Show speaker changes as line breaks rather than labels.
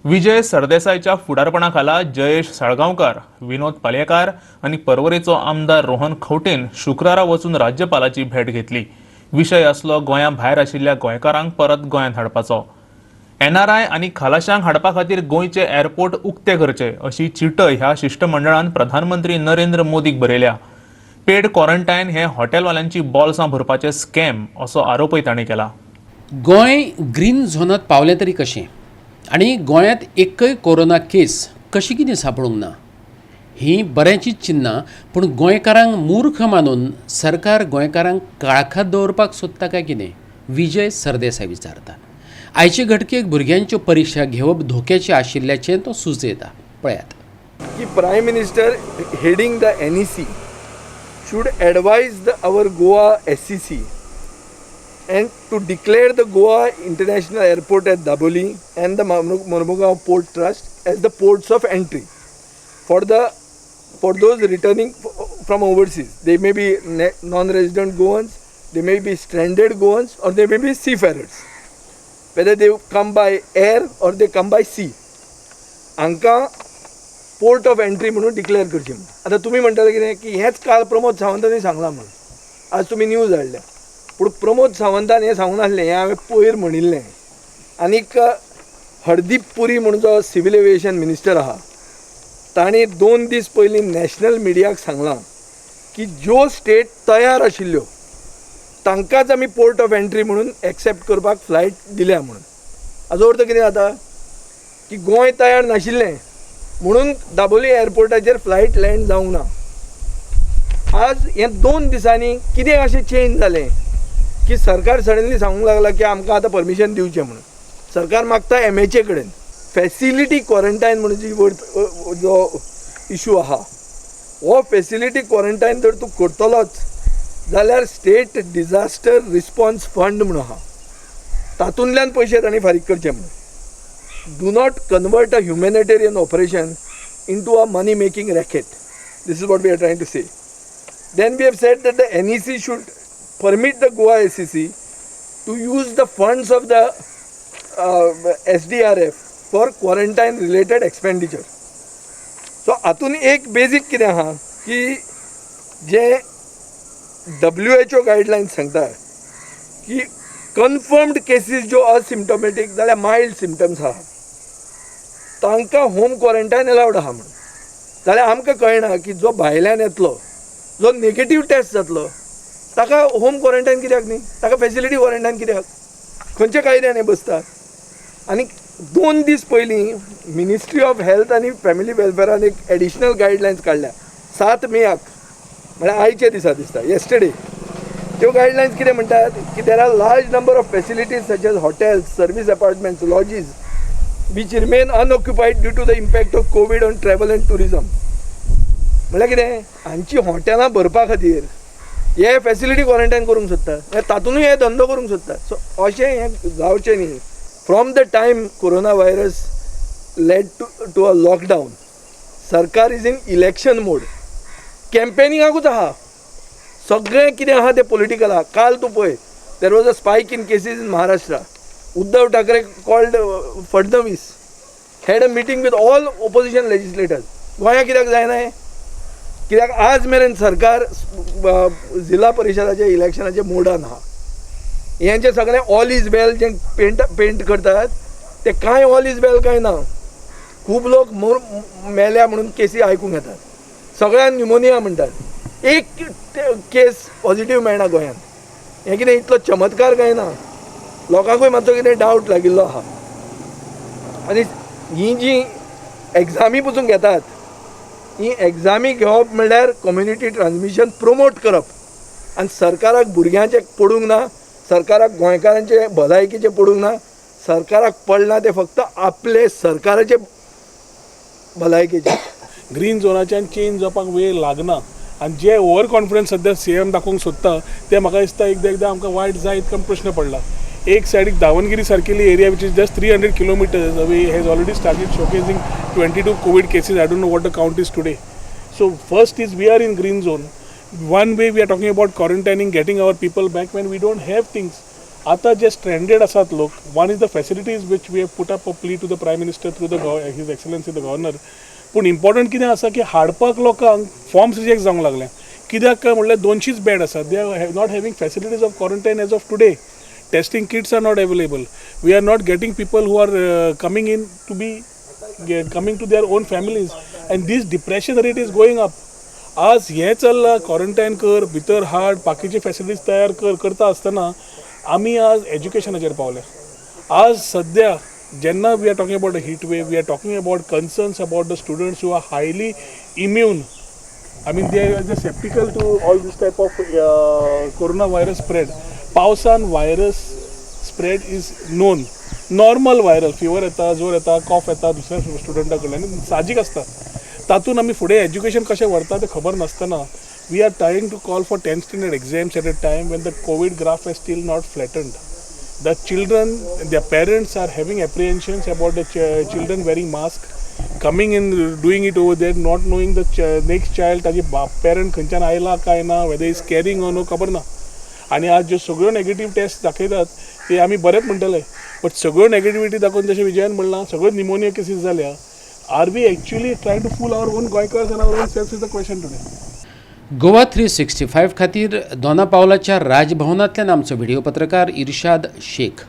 विजय सरदेसायच्या फुडारपणा खाला जयेश साळगांवकार, विनोद पालयेकार आनी पर्वरेचो आमदार रोहन खंवटेन शुक्रारा वचून राज्यपालाची भेट घेतली. विशय आसलो गोंया भायर आशिल्ल्या गोंयकारांक परत गोंयांत हाडपाचो. एनआरआय आनी खलाशांक हाडपा खातीर गोंयचे एअरपोर्ट उक्ते करचे अशी चिटय ह्या शिश्टमंडळान प्रधानमंत्री नरेंद्र मोदीक बरयल्या. पेड क्वॉरंटायन हे हॉटेलवाल्यांची बॉल्सां भरपाचे स्कॅम असो आरोपय तांणी केला.
गोंय ग्रीन झोनांत पावलें तरी कशें आनी गोंयांत एकय कोरोना केस कशी कितें सांपडूंक ना, हीं बऱ्याचीं चिन्नां. पूण गोंयकारांक मूर्ख मानून सरकार गोंयकारांक काळखांत दवरपाक सोदता काय कितें, विजय सरदेसाय विचारता. आयचे घटकेक भुरग्यांच्यो परिक्षा घेवप धोक्याचें आशिल्ल्याचें तो सुचयता. पळयात.
की Prime Minister heading the NEC should advise the our Goa SEC and to declare the Goa International Airport at Dabolim and the Mormugao Port Trust as the ports of entry for those returning from overseas. They may be non-resident Goans, they may be stranded Goans, or they may be seafarers. Whether they come by air or they come by sea. हांकां port of entry म्हणून declare करची म्हणून. आतां तुमी म्हणटले कितें की हेंच काल प्रमोद सावंतानूय सांगलां म्हणून आज तुमी न्यूज हाडल्या. पूण प्रमोद सावंतान हें सांगूंक नासलें, हें हांवें पयर म्हणिल्लें. आनीक हरदीप पुरी म्हणून जो सिवील एविएशन मिनिस्टर आहा, तांणी 2 दीस पयलीं नॅशनल मिडियाक सांगलां की ज्यो स्टेट तयार आशिल्ल्यो तांकांच आमी पोर्ट ऑफ एंट्री म्हणून एक्सेप्ट करपाक फ्लायट दिल्या म्हणून. हाजो अर्थ कितें जाता की गोंय तयार नाशिल्लें म्हणून दाबोली एअरपोर्टाचेर फ्लायट लँड जावंक ना. आज हे 2 दिसांनी कितें अशें चेंज जालें की सरकार सडनली सांगूंक लागला की आमकां आतां परमिशन दिवचें म्हणून? सरकार मागता एमएचए कडेन. फॅसिलिटी क्वॉरंटायन म्हणून जी वर्ड जो इशू आहा, हो फॅसिलिटी क्वॉरंटायन जर तूं करतलोच जाल्यार स्टेट डिझास्टर रिस्पॉन्स फंड म्हणून आहा, तातूंतल्यान पयशे तांणी फारीक करचे म्हणून. Do not convert a humanitarian operation into a money making racket. This is what we are trying to say. Then we have said that the NEC should permit the Goa SEC to use the funds of the SDRF for quarantine related expenditure. So हातून एक basic कितें आहा की जे WHO guidelines सांगता की confirmed cases ज्यो असिम्टोमॅटीक जाल्यार mild symptoms आहा, तांकां होम क्वॉरंटायन अलावड आहा म्हणून. जाल्यार आमकां कळना की जो भायल्यान येतलो, जो नेगेटीव टेस्ट जातलो, ताका होम क्वॉरंटायन कित्याक न्ही? ताका फॅसिलिटी क्वॉरंटायन कित्याक? खंयच्या कायद्यान हें बसता? आनी 2 दीस पयलीं मिनिस्ट्री ऑफ हेल्थ आनी फॅमिली वेलफेरान एक एडिशनल गायडलायन्स काडल्या 7 मेयाक, म्हळ्यार आयच्या दिसा दिसता, येस्टरडे. त्यो गायडलायन्स कितें म्हणटात की there are large number of facilities such as hotels, service apartments, lodges which remain unoccupied due to the impact of COVID on travel and tourism. म्हणल्यार कितें, हांची हॉटेलां भरपा खातीर हे फॅसिलिटी क्वॉरंटायन करूंक सोदता, म्हळ्यार तातूंतय हे धंदो करूंक सोदता. सो अशें हें जावचें न्ही. From the time corona virus led to a lockdown, सरकार is in election mode. कॅम्पेनिंगाकूच आहा. सगळें कितें आहा तें पॉलिटिकल आहा. काल तूं पळय, there was a spike in cases in Maharashtra. Uddhav Thackeray called Fadnavis, had a meeting with all opposition legislators. गोंया कित्याक जायना हें? कित्याक आज मेरेन सरकार जिल्हा परिशदाच्या इलेक्शनाच्या मोडान आहा. हेंचें सगळें ऑल is वेल जें पेंट पेंट करतात ते कांय ऑल is वेल कांय ना. खूब लोक मेल्या म्हणून केसी आयकूंक येतात. सगळ्यांक न्युमोनिया म्हणटात, एक केस पॉझिटीव मेळना गोंयांत. हें कितें इतलो चमत्कार काय ना? लोकांकूय मातसो कितें डावट लागिल्लो आहा. आनी ही जी एग्जामी पसून घेतात, ही एग्जामी घेवप म्हणल्यार कम्युनिटी ट्रान्समिशन प्रमोट करप. आनी सरकाराक भुरग्यांचें पडूंक ना, सरकाराक गोंयकारांचे भलायकीचें पडूंक ना. सरकाराक पडलां तें फक्त आपले सरकाराचे भलायकेचें.
ग्रीन झोनाच्यान चेंज जावपाक वेळ लागना आनी जे ओवर कॉन्फिडन्स सद्या सीएम दाखोवंक सोदता ते म्हाका दिसता एकदां एकदां आमकां वायट जायत काय प्रश्न पडला. एक सायडीक Davangere सारकेली area, which is just 300 kilometers away, has already started showcasing 22 COVID cases. I don't know what the count is today. So first is, we are in green zone. One way we are talking about quarantining, getting our people back, when we don't have things. आतां जे stranded आसात लोक, one is the facilities which we have put up a plea to the Prime Minister through the His Excellency the Governor. पूण important कितें आसा की हाडपाक लोकांक forms reject जावंक लागले. कित्याक काय म्हणल्यार 200च बेड आसात. They are not having facilities of quarantine as of today. Testing kits are not available. We are not getting people who are coming in to be coming to their own families, and this depression rate is going up. आज हें चल्लां, quarantine कर, भितर हाड, बाकीचे facilities तयार कर. करता आसतना आमी आज एज्युकेशनाचेर पावले. आज सद्या जेन्ना we are talking about the heat wave, we are talking about concerns about the students who are highly immune. I mean, they are susceptible to all this type of corona virus spread. पावसान virus spread is known. Normal viral fever येता, जोर येता, कॉफ येता दुसऱ्या स्टुडंटा कडल्यान, साहजीक आसता. तातूंत आमी फुडें एज्युकेशन कशें व्हरता तें खबर नासतना we are trying to call for 10th standard exams at a time when the COVID graph has still not flattened. The children, their parents are having apprehensions about the children wearing mask, coming in, doing it over there, not knowing the next child, ताजी parent खंयच्यान आयला काय ना, whether is carrying or no, खबर ना. आनी आज ज्यो सगळ्यो नेगेटीव टेस्ट दाखयतात ते आमी बरेंच म्हणटले, बट सगळ्यो नेगेटिविटी दाखोवन, जशें विजयान म्हणलां, सगळ्यो निमोनिया केसीस जाल्या. Are we actually trying to fool our own Goenkars and our own self is the question today.
Goa 365 खातीर दोना पावलाच्या राजभवनांतल्यान आमचो व्हिडिओ पत्रकार इर्शाद शेख.